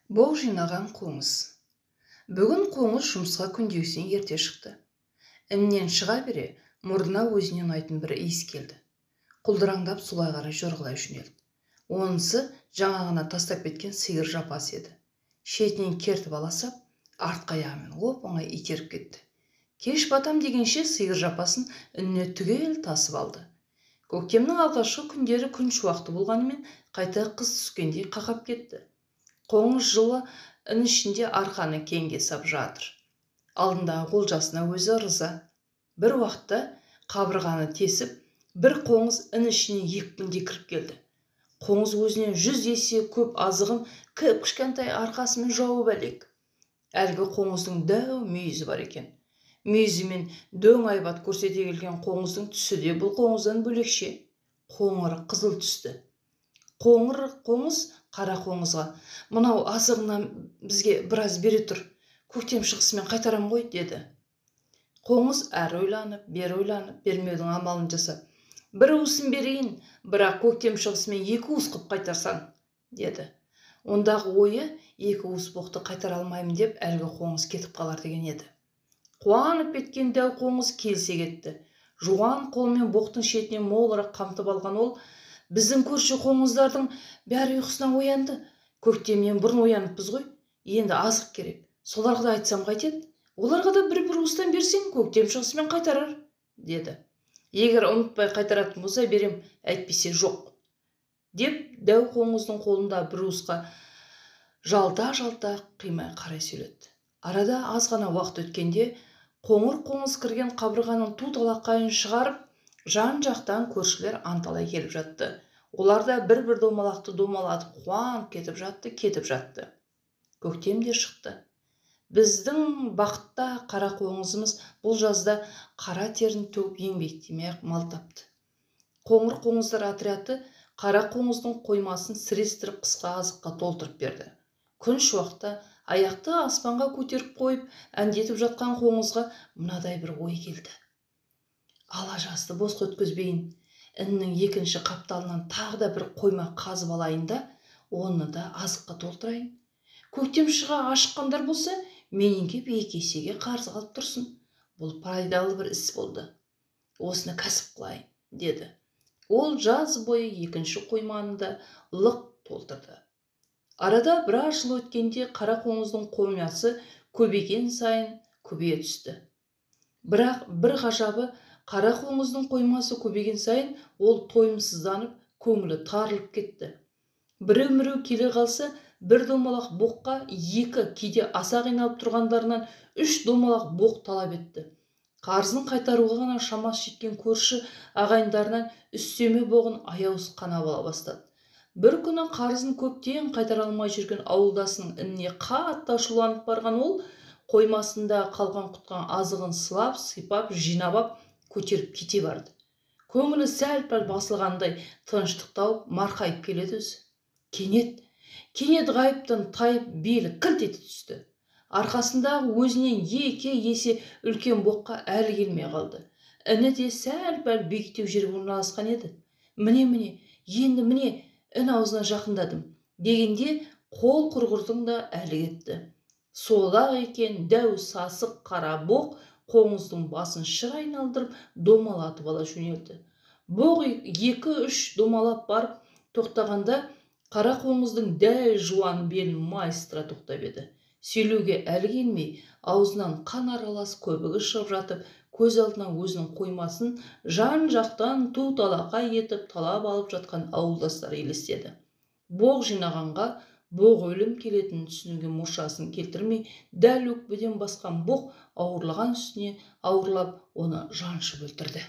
Боқ жинаған қоңыз. Бүгін қоңыз жұмысқа күндегісінен ерте шықты. Іннен шыға бере мұрнына өзіне ұнайтын бір иіс келді. Құлдыраңдап солай қарай жорғалай жөнелді. Онысы жаңа ғана тастап кеткен сиыр жапасы еді. Шетінен кертіп ала сап, артқы аяғымен оп-оңай итеріп кетті. Кеш батам дегенше сиыр жапасын ініне түгел тасып алды. Көктемнің алғашқы күндері күн шуақты болғанымен қайта қыс түскендей қақап кетті. Қоңыз жылы ін ішінде арқаны кеңге сап жатыр. Алдындағы олжасына өзі ырза. Бір уақытта қабырғаны тесіп, бір қоңыз ін ішіне екпіндей кіріп келді. Қоңыз өзінен 100 есе көп азығын кіп-кішкентай арқасымен жауып әлек. Әлгі қоңыздың дәу мүйізі бар екен. Мүйізімен дөң айбат көрсете келген қоңыздың түсі де бұл қоңыздан бөлекше. Қоңыр қызыл түсті. Қоңыр қоңыз қара қоңызға: "Мынау азығынан бізге біраз бере тұр, көктем шығысымен қайтарам ғой", деді. Қоңыз әрі ойланып, бері ойланып, бермеудің амалын жасап: "Бір уысын берейін, бірақ көктем шығысымен 2 уыс қып қайтарсаң", деді. Ондағы ойы 2 уыс боқты қайтара алмаймын деп әлгі қоңыз кетіп қалар деген еді. Қуанып кеткен дәу қоңыз келсе кетті. Жуан қолымен боқтың шетінен молырақ қамтып алған ол: "Біздің көрші қоңыздардың бәрі ұйқысынан оянды. Көктемнен бұрын ояныппыз ғой, енді азық керек. Соларға да айтсам қайтеді? Оларға да бір-бір уыстан берсең, көктем шығысымен қайтарар", деді. "Егер ұмытпай қайтаратын болса берем, әйтпесе жоқ", деп дәу қоңыздың қолында бір уысқа жалта-жалта қимай қарай сөйледі. Арада аз ғана уақыт өткенде қоңыр қоңыз кірген қабырғаның ту талақайын шығарып, жан-жақтан көршілер анталай келіп жатты. Олар да бір-бір домалақты домалатып қуанып кетіп жатты, кетіп жатты. Көктем де шықты. Біздің бақытта қара қоңызымыз бұл жазда қара терін төгіп еңбектемей-ақ мал тапты. Қоңыр қоңыздар отряды қара қоңыздың қоймасын сірестіріп қысқа азыққа толтырып берді. Күн шуақта аяқты аспанға көтеріп қойып әндетіп жатқан қоңызға мынадай бір ой келді. Ала жасты босқа өткізбейін, іннің екінші қапталынан тағы да бір қойма қазып алайын да, оны да азыққа толтырайын. Көктем шыға ашыққандар болса, менен кеп 2 есеге қарыз алып тұрсын. Бұл пайдалы бір іс болды. Осыны кәсіп қылайын, деді. Ол жаз бойы екінші қойманы да лық толтырды. Арада біраз жыл өткенде қара қоңыздың қоймасы көбейген сайын көбейе түсті. Бірақ бір ғажабы, қара қоңыздың қоймасы көбейген сайын ол тойымсызданып, көңілі тарылып кетті. Біреу-міреу келе қалса, бір домалақ боққа 2, кейде аса қиналып тұрғандарынан 3 домалақ боқ талап етті. Қарызын қайтаруға ғана шамасы жеткен көрші ағайындарынан үстеме боғын аяусыз қанап ала бастады. Бір күні қарызын көптен қайтара алмай жүрген ауылдасының ініне қатты ашуланып барған ол, қоймасында қалған құтқан азығын сылап, сипап, жинап ап, көтеріп кете барды. Көңілі сәл-пәл басылғандай тыныштық тауып, марқайып келеді өзі. Кенет ғайыптан тайып белі кілт ете түсті. Арқасындағы өзінен 2 есе үлкен боққа әлі келмей қалды. Іні де сәл-пәл биіктеу жерге орналасқан еді. Міне-міне, енді міне, ін аузына жақындадым дегенде қол құрғырдың да әлі кетті. Солақ екен дәу сасық қара боқ қоңыздың басын шыр айналдырып домалатып ала жөнелді. Боқ 2-3 домалап барып тоқтағанда қара қоңыздың дәл жуан белін майыстыра тоқтап еді. Сөйлеуге әлі келмей, аузынан қан аралас көбігі шығып жатып, көз алдына өзінің қоймасын жан-жақтан ту талақай етіп талап алып жатқан ауылдастары елестеді. Боқ жинағанға боқ өлім келетінін түсінуге мұршасын келтірмей, дәл өкпеден басқан боқ ауырлаған үстіне ауырлап, оны жаншып өлтірді.